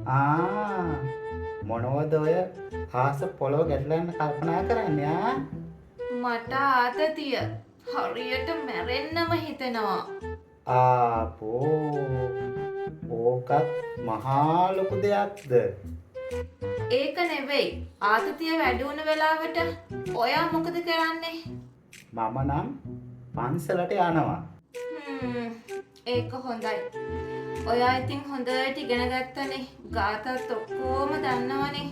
ආ, මොනවද ඔය ආස පොළොව ගැටලා යන කල්පනා කරන්නේ ආ? මට ආතතිය. හරියට මැරෙන්නම හිතෙනවා. ආපෝ, ඕකත් මහා ලොකු දෙයක්ද? ඒක නෙවෙයි. ආතතිය වැඩි වුණ වෙලාවට ඔයා මොකද කරන්නේ? මම නම් පන්සලට යනවා. ඒක හොඳයි. ඔයා ඉතින් හොඳට ඉගෙන ගත්තනේ. ගාතත් ඔක්කොම දන්නවනේ.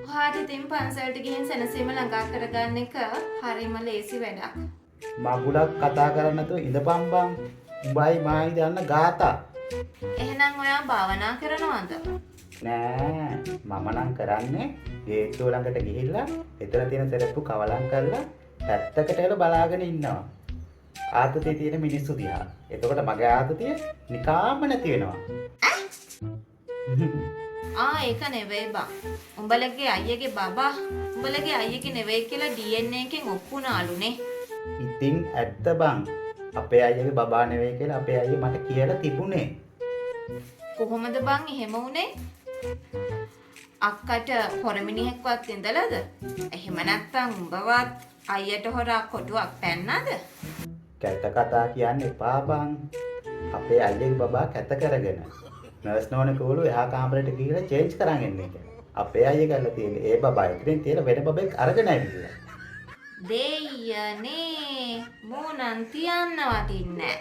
ඔයාට ඉතින් පන්සලට ගිහින් සැනසීම ළඟා කරගන්න එක හරිම ලේසි වැඩක්. මගුලක් කතා කරන්නේ නැතුව ඉඳපන් බං. උඹයි මායි දන්න ගාතා. එහෙනම් ඔයා භාවනා කරනවද? නෑ, මම නම් කරන්නේ ගේට්ටුව ළඟට ගිහිල්ලා එතන තියෙන සෙරප්පු කවලම් කරලා පැත්තකට වෙලා බලාගෙන ඉන්නවා. ආතතිය තියෙන මිනිස්සු දිහා. එතකොට මගේ ආතතිය නිකාම නැති වෙනවා. ආ, ඒක නෙවෙයි බං. උඹලගේ අයියගේ බබා උඹලගේ අයියගේ නෙවෙයි කියලා DNA එකෙන් ඔප්පු වුණාලුනේ. ඉතින් ඇත්ත බං. අපේ අයියගේ බබා නෙවෙයි කියලා අපේ අයියා මට කියලා තිබුණේ. කොහොමද බං එහෙම වුනේ? අක්කට හොර මිනිහෙක්වත් ඉඳලාද? එහෙම නැත්තම් උඹවත් අයියට හොරා කොටුවක් පැන්නද? කැත කතා කියන්න එපා බං. අපේ අයියගේ බබා කැත කරගෙන නර්ස් නෝන කිව්වලු එහා කාමරේට ගිහිල්ලා චේන්ජ් කරන් එන්න කියලා. අපේ අයියා කරලා තියෙන්නේ ඒ බබා එතනින් තියලා වෙන බබෙක් අරගෙන ඇවිල්ලා. දෙයියනේ, මූ නම් තියන්න වටින්නේ.